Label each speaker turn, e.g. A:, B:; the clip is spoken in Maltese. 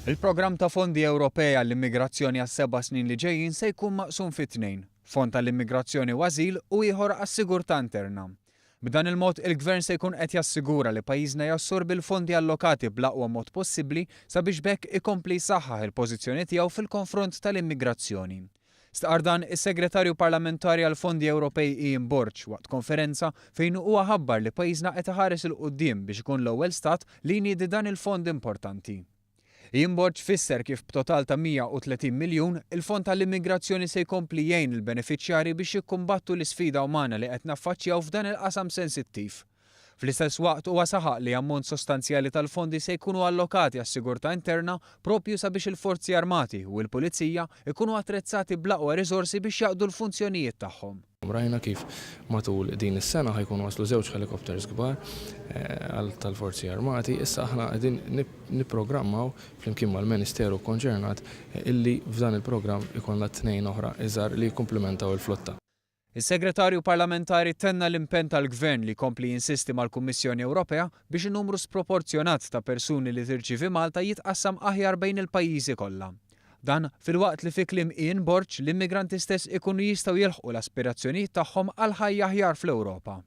A: Il-programm ta' fondi Ewropej għall-immigrazzjoni għas-seba' snin li ġejjin se jkun maqsum fi tnejn, fond għall-immigrazzjoni u ażil u ieħor għas-sigurtà interna. B'dan il-mod il-Gvern se jkun qed jassigura li pajjiżna jassorbi l-fondi allokati bl-aqwa mod possibbli sabiex b'hekk ikompli jsaħħaħ il-pożizzjoni tiegħu fil-konfront tal-immigrazzjoni. Stqarr dan is-Segretarju Parlamentari għall-Fondi Ewropej Ian Borg waqt konferenza fejn huwa ħabbar li pajjiżna qed iħares 'il quddiem biex ikun l-ewwel stat li jniedi dan il-fond importanti. Ian Borg fisser kif b'total ta' 130 miljun, il-Fond għall-Immigrazzjoni se jkompli jgħin lill-benefiċjarji biex jikkumbattu l-isfida umana li qed naffaċċjaw f'dan il-qasam sensittiv. Fl-istess waqt huwa saħaq li ammont sostanzjali tal-fondi se jkunu allokati għas-sigurtà interna proprju sabiex il-Forzi Armati u l-Pulizija jkunu attrezzati bl-aqwa riżorsi biex jaqdu l-funzjonijiet tagħhom.
B: Rajna kif matul din is-sena ħa jkunu waslu żewġ helicopters kbar għal tal-Forzi Armati. Issa aħna qegħdin nipprogrammaw flimkien mal-Ministeru kkonċernat illi f'dan il-programm ikollna tnejn oħra iżgħar li jikkumplimentaw il-flotta.
A: Is-Segretarju Parlamentari tenna l-impenn tal-Gvern li jkompli jinsisti mal-Kummissjoni Ewropea biex in-numru sproporzjonat ta' persuni li tirċievi Malta jitqassam aħjar bejn il-pajjiżi kollha. Dan filwaqt li fi kliem Ian Borg, l-immigranti stess ikunu jistgħu jilħqu l-aspirazzjonijiet tagħhom għal ħajja aħjar fl-Ewropa.